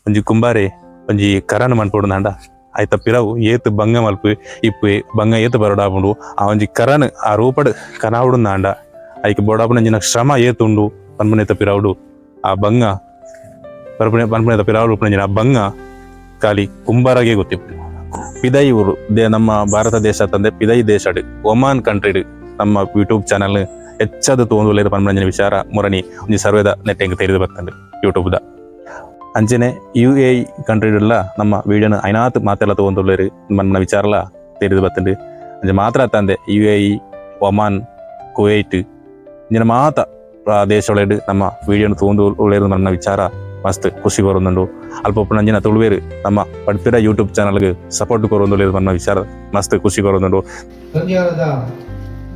ಒಂಜಿ ಕುಂಬಾರೆ ಒಂಜಿ ಕರನ್ ಮನ್ಪೊಡುಂದಾಂಡ ಐತ ಪಿರವು ಏತ್ ಬಂಗ ಮಲ್ಪು ಇಪ್ಪುವೆ, ಬಂಗ ಏತ್ ಬರೊಡಾಪುಂಡು. ಆ ಒಂಜಿ ಕರನ್ ಆ ರೂಪಡ್ ಕನಾವುಡುಂದಾಂಡ ಐಕ್ ಬೋಡಾಪುನಂಚಿನ ಶ್ರಮ ಏತ್ ಉಂಡು ಪನ್ಪುನೆತ ಪಿರವುಡು ಆ ಬಂಗ ಪನ್ಪುನೆ ಪನ್ಪುನೆತ ಪಿರವುಡು ಉಪ್ಪುನಂಚಿನ ಆ ಬಂಗ ಖಾಲಿ ಕುಂಬಾರಗೆ ಗೊತ್ತಿಪ್ಪು. ಪಿದೈ ಊರು they ನಮ್ಮ ಭಾರತ ದೇಶ ತಂದೆ ಪಿದೈ ದೇಶಡ್ ಒಮಾನ್ ಕಂಟ್ರಿಡ್ ನಮ್ಮ ಯೂಟ್ಯೂಬ್ ಚಾನಲ್ ಹೆಚ್ಚಾದ ತೂವೊಂದುಲ್ಲೆರ್ ಪನ್ಪುನಂಚಿನ ವಿಚಾರ ಮುರಣಿ ಒಂಜಿ ಸರ್ವೇದ ನೆಟ್ ತೆರಿದು ಬತ್ತಂಡ್ ಯೂಟ್ಯೂಬ್ ದ. ಅಂಚನೆ ಯುಎಇ ಕಂಟ್ರಿಡ್ಲ ನಮ್ಮ ವಿಡಿಯೋನ ಐನಾತ್ ಮಾತೆಲ್ಲ ತೂವೊಂದುಲ್ಲೆರ್ ಪನ್ಪುನ ವಿಚಾರಲ ತೆರಿದು ಬತ್ತಂಡ್. ಅಂಚ ಮಾತ್ರ ಅತ್ತಂದೆ ಯುಎಇ, ಒಮಾನ್, ಕುವೈಟ್ ಇಂಚಿನ ಮಾತ ದೇಶೊಲೆಡ್ ನಮ್ಮ ವಿಡಿಯೋನ ತೂವೊಂದು ಉಲ್ಲೆರ್ ಪನ್ಪುನ ವಿಚಾರ ಮಸ್ತ್ ಖುಷಿ ಕೊರೊಂದುಂಡು. ಅಲ್ಪ ಉಪ್ಪುನಂಚಿನ ತುಳುವೆರ್ ನಮ್ಮ ಪಡ್ಪಿರ ಯೂಟ್ಯೂಬ್ ಚಾನಲ್ಗ್ ಸಪೋರ್ಟ್ ಕೊರೊಂದುಲ್ಲೆರ್ ಪನ್ಪುನ ವಿಚಾರ ಮಸ್ತ್ ಖುಷಿ ಕೊರೊಂದುಂಡು. ಕನ್ಯಾನದ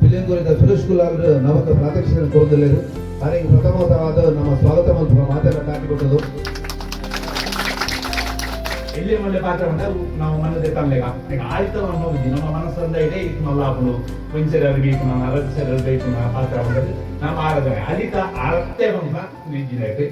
ಪಿಲಿಯಂಗೂರಿದ ಸುರೇಶ್ ಕುಲಾಲ್ ನಮಕ್ ಪ್ರಾತ್ಯಕ್ಷಿಕೆ ಕೊರೊಂದುಲ್ಲೆರ್. ಅರೆಗ್ ಪ್ರಥಮವಾದ ನಮ್ಮ ಸ್ವಾಗತ ಮಲ್ಪುನ ಮಾತೆಲ್ಲ ಟಾಕಿ ಕೊಟ್ಟದು. ಎಲ್ಲಿ ಮಲ್ಲೆ ಪಾತ್ರ ಉಂಡ ನಾವು ಮನದೆ ತಲ್ಲೆಗ ಈಗ ಆಯ್ತ ಹೋಗಿ ನಮ್ಮ ಮನಸ್ಸಂದ ಇದೆ ಇತ್ತು ಮಲ್ಲಾಪುಂಡು. ಒಂಚರ ಬೇಕು, ಅರಸರ ಬೇಕು ಪಾತ್ರ ಉಂಡದು ನಮ್ಮ ಆರಾಧನೆ ಅದಿತ ಅರ್ಥ ಬಂದ ನಿಜ್ಜಿದಾಯ್ತು.